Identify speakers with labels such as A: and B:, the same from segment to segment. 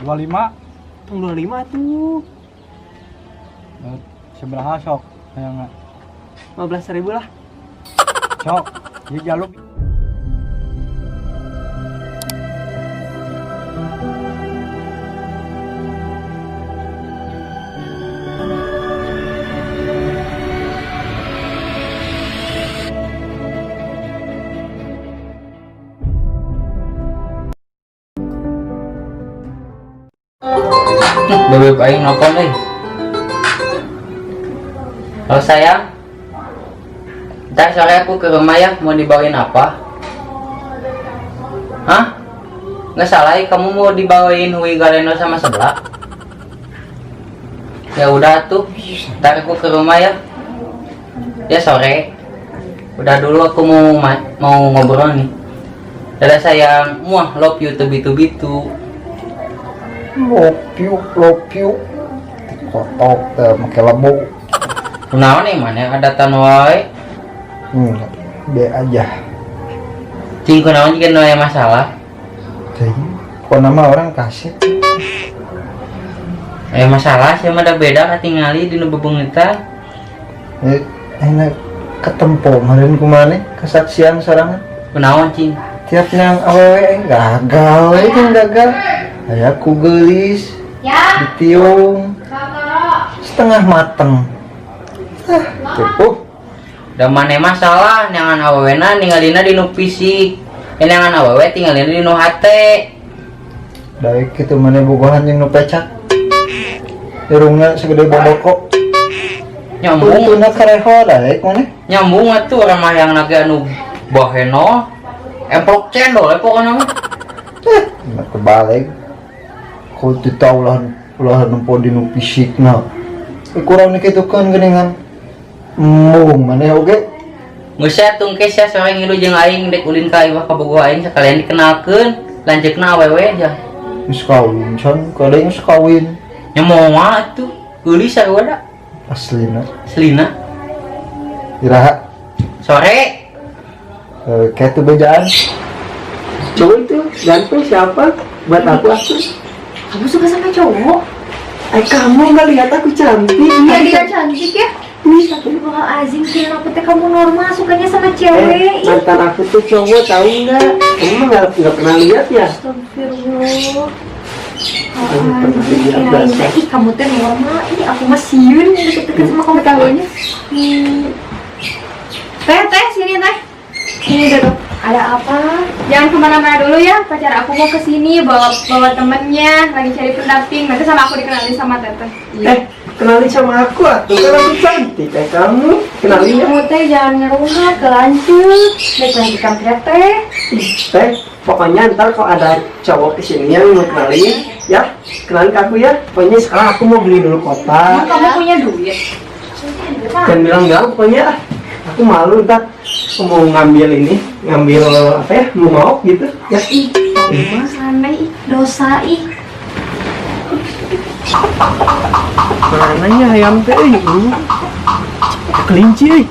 A: 25.
B: Tong 25 tuh.
A: Sebelah sok hayang
B: 15.000 lah.
A: Sok, ieu jaluk.
C: Bebeb aing nelpon euy. Halo sayang. Ntar sore aku ke rumah ya, mau dibawain apa? Hah? Nggak salah ya, kamu mau dibawain Hui Galeno sama sebelah? Ya udah tuh, ntar aku ke rumah ya. Ya sore. Udah dulu aku mau mau ngobrol nih. Dadah sayang, muah love you to bitu bitu.
D: Love you, love you. Kotok teh make lebu.
C: Kunaon nih mana adatan wae?
D: Be aja.
C: Cing kunaon jika aya masalah?
D: Cing, pokoknya mah orang kasih.
C: Eh masalah sih mah da beda katingali di nu bebeungetan.
D: Enak ketempo meureun kumaha kesaksian sorangan.
C: Kunaon cing?
D: Tiap nang awewe gagal we kan gagal. Aya ku geulis. Ditiung. Setengah mateng. Ah, cukup.
C: Da maneh masalah neangan awewena ningalina di nu fisik. Neangan awewe tingalina di nu hate.
D: Daek kitu maneh bogohan jeung nu pecak. Irungna segede boboko.
C: Nyambung.
D: Untuna kareho daek maneh.
C: Nyambung atuh urang mah yang nage anu baheno. Emplok cendol ya pokoknya mah.
D: Nah, kebalik. Kau tidak ulah ulah nempo di nu fisikna. Kurang kitu kan geuningan. Embung maneh oge.
C: Geus sia tungkes sia sore ngilu jeung aing dek ulin ka iwah ka bogoh aing sekalian dikenalkeun lanceukna awewe aja.
D: Geus kawin can, kadang geus kawin.
C: Nya moal atuh, geulis sarua da.
D: Aslina.
C: Aslina.
D: Iraha.
C: Sore.
D: Kayak tuh bejaan.
B: Cowok itu ganteng siapa? Buat aku aku.
E: Kamu suka sama cowok?
B: Kamu nggak lihat aku cantik?
E: Iya dia cantik ya. Astagfirullahalazim, kira aku teh kamu normal sukanya sama cewek.
B: Mantan aku tuh cowok tahu nggak? Kamu mah nggak pernah lihat ya?
E: Astagfirullah. Kirain teh, ih kamu teh normal, ih aku mah sieun deket-deket sama kamu tahunya.
F: Teh, teh, sini teh. Sini duduk.
E: Ada apa?
F: Jangan kemana-mana dulu ya, pacar aku mau kesini bawa bawa temennya, lagi cari pendamping. Nanti sama aku dikenalin sama teteh.
B: Kenalin sama aku atuh, kan aku cantik kayak kamu. Kenalin ya.
E: Kamu teh jangan ngerungah, kelanjut. Baik lagi kan teh.
B: Teh, pokoknya ntar kalau ada cowok kesini yang mau kenalin, ya, kenalin ke aku ya. Pokoknya sekarang aku mau beli dulu kotak.
F: Emang kamu punya duit?
B: Jangan bilang enggak, pokoknya aku malu ntar. Aku mau ngambil ini, ngambil apa ya, mau mau gitu ya.
E: Ih, aneh ih, dosa ih.
B: Mananya ayam teh, kelinci.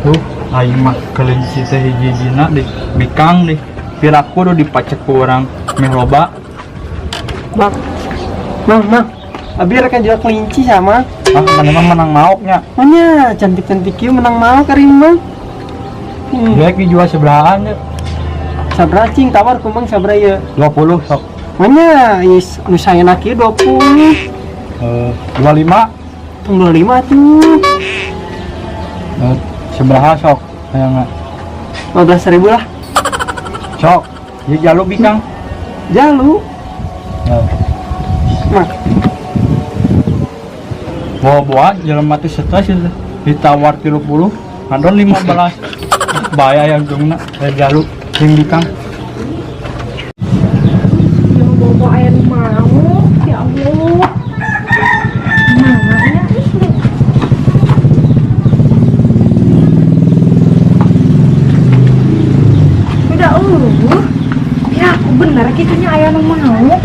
A: Tuh, aing mah kelinci teh hiji-hijina di bikang deh. Piraku udah dipacek ku urang meh loba.
B: Mang, mang, mang. Abi rek jual kelinci sama.
A: Ah, mana mah menang maoknya.
B: Mana cantik-cantik ieu menang maok ari mang.
A: Jelek dijual sebelahan ya.
B: Sabra cing tawar ku mang sabra ieu.
A: 20 sok.
B: Mana is nu saena kieu 20.
A: 25.
B: Tong 25 tuh.
A: Sebelah sok hayang
B: 15.000 lah.
A: Sok. Ieu jalu bikang.
B: Jalu.
A: Ya.
B: Mang.
A: Bawa-bawa jelema teh stres itu. Ditawar 30, ngadon 15. Bahaya yang jungna aya jalu jeung bikang.
E: Yang bawa air mau, ya Allah. Mana ya? Ih, udah ya aku bener gitunya ayah nu mau.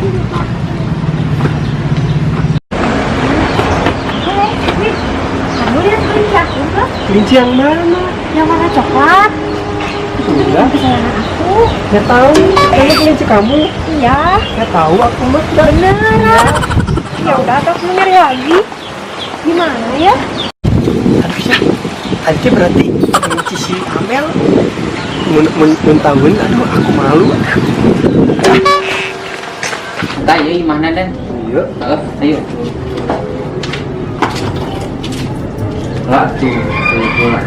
B: Kelinci yang mana?
E: Yang warna coklat. Itu
B: Enggak.
E: kelinci kesayangan aku.
B: Nggak tahu. Ini kelinci kamu.
E: Iya.
B: Nggak tahu aku mah.
E: Beneran. Ya udah, atau aku mau nyari lagi. Gimana ya?
B: Aduh ya. Tadi berarti kelinci si Amel. Mun mun mun tahun, aduh aku malu.
C: Entah ya gimana Dan?
D: Iya.
C: Heeh, ayo. Lah tuh, tuh, tuh lah.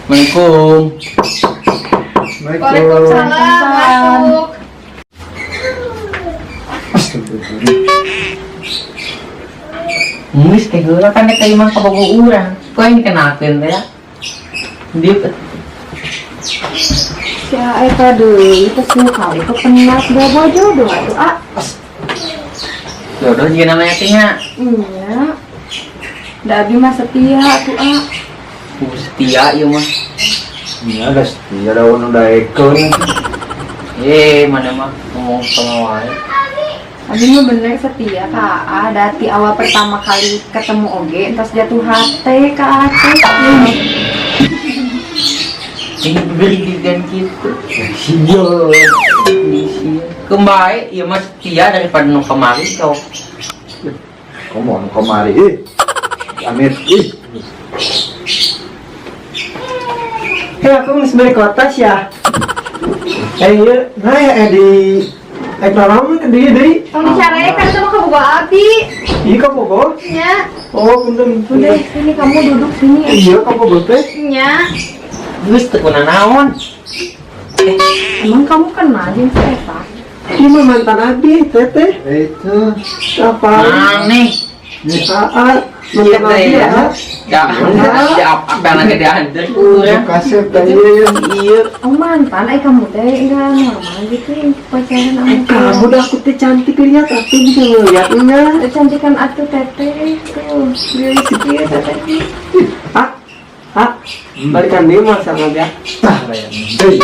C: Assalamualaikum.
F: Waalaikumsalam, masuk.
D: Astagfirullah.
C: Geus teh heula kan eta imah kabogoh urang. Kok yang dikenalkeun teh ya? Dia
E: Si eta deui itu sih kali itu penat bawa jodoh atuh ah.
C: Jodoh juga namanya teh nya.
E: Iya. Da abi mah setia atuh ah.
C: Setia ieu mah.
D: Ini ada setia daun udah eko.
C: Eh, mana mah ngomong sama wae.
F: Abi mah bener setia ka Aa, dari awal pertama kali ketemu oge entos jatuh hati ka Aa teh.
C: Ini berikan gitu.
D: Sial.
C: Kembali, ieu mah setia daripada nu kemari kau.
D: Kamu mau kemari? Ih. Amir, ih.
B: Hei, aku nggak balik kota sih ya. Eh, iya, nah ya, di eh lama kan di deui.
F: Tong dicarekan itu mah kabogoh abi.
B: Iya kabogoh.
F: Nya.
B: Oh, punten.
E: Udah sini kamu duduk sini.
B: Iya kabogoh teh.
F: Nya.
C: Geus teu kunanaon.
E: Emang kamu kenal jeung si eta?
B: Ini mah mantan abi, teteh.
D: Itu.
B: Apa?
C: Aneh.
B: Aa, mantan abi ya.
C: Ya, ya apa yang lagi diantar kurang.
D: Kasih tadi.
B: Iya, iya.
E: Oh mantan, eh kamu teh enggak normal gitu yang pacaran sama
B: Eh, kamu dah aku teh cantik lihat, aku bisa ngeliatnya.
E: Cantikan atuh teteh tuh, geulis kieu teteh.
B: Ah, ah, balikan dia mah sama dia.
D: Tah, hei.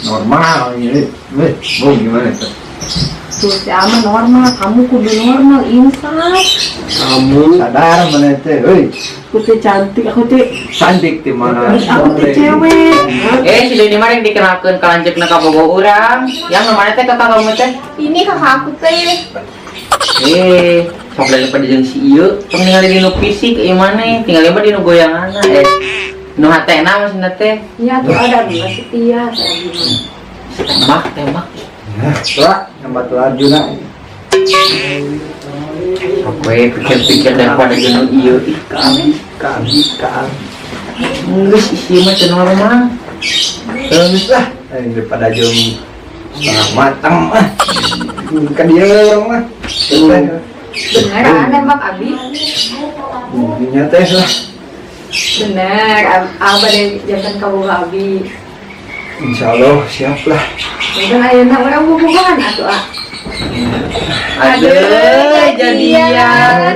D: Normal ini. Eh, mau gimana itu?
E: Tuh si Ama normal, kamu kudu normal, insaf.
B: Kamu,
D: Sadar mana itu? Hei,
B: aku teh cantik, aku teh,
D: cantik di mana?
B: aku teh cewek.
C: Eh, si Deni mah yang dikenalkeun ka lanceukna kabogoh urang. Yang nu mana teh kakak kamu teh?
F: Ini kakak aku teh.
C: Eh, sok daripada jeung si ieu, tong ningali dinu fisik ieu maneh, tinggal mah dinu goyanganna eh. Nu hatena maksudna teh.
E: Ya tuh ada dua setia teh abi mah.
C: Tembak, tembak.
D: Nah, tua, yang batu Arjuna.
C: Sok we pikir-pikir daripada jeung nu ieu. Ih,
B: Ke abi, ke abi, ke abi.
C: geus isi mah teu normal.
D: Terus lah, eh, daripada jeung setengah matang ah. Kan dia orang mah.
E: Bener ah nembak abi.
D: Bumbunya teh lah.
F: Bener, abah deh jantan kabogoh abi.
D: Insya Allah siap lah.
F: Mungkin ayeuna urang bobogohan atuh ah.
C: Aduh, jadian.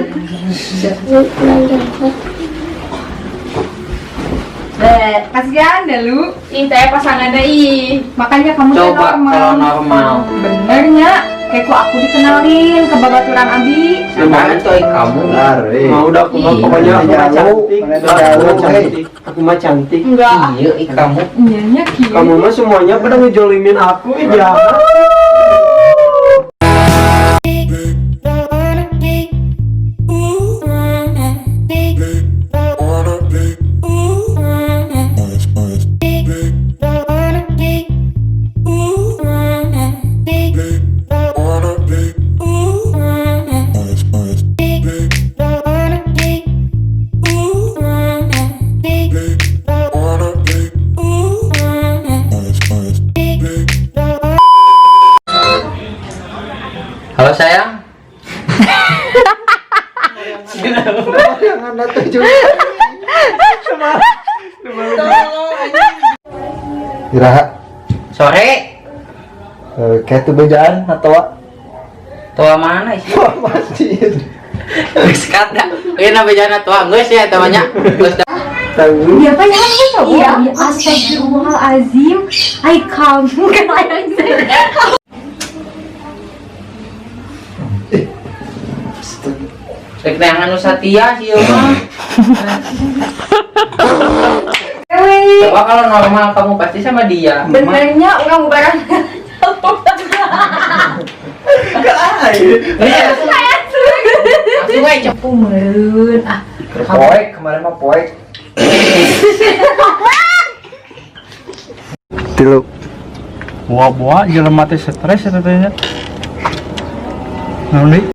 F: Deh, kasihan deh lu. Ih, teh pasangannya ih.
E: Makanya kamu teh
C: Coba
E: normal.
C: kalau normal.
E: Benernya, kayak ku aku dikenalin ke babaturan abi.
C: Lumayan tuh kamu.
D: Bentar, eh.
B: Mau udah aku mah pokoknya aku mah
D: Jauh,
B: cantik.
D: mana
B: Aku mah
D: jauh,
B: cantik. Aku mah cantik.
F: Enggak.
C: Iya, ih kamu.
E: Iya nya kieu.
B: Kamu mah semuanya pada ngejolimin aku, ih jahat.
C: Halo sayang.
D: Yang anda tuju. Iraha,
C: Sore.
D: eh, kayak tuh bejaan atau
C: Tua mana sih?
D: apa masjid?
C: Geus kata. Ieu na bejana tua geus ya eta mah nya. Geus dah.
B: Tahu.
E: Iya apa ya? Iya. Astagfirullahalazim. Ai kamu kan ayang saya.
C: Rek neangan nu satia sih ieu mah. Coba kalau normal kamu pasti sama dia.
F: Benernya orang barang.
C: Iya, langsung langsung aja coba.
E: Aku meureun ah.
D: Poek kemarin mah poek. 3.
A: Buah-buah jelema teh stres eta teh nya. Naon deui?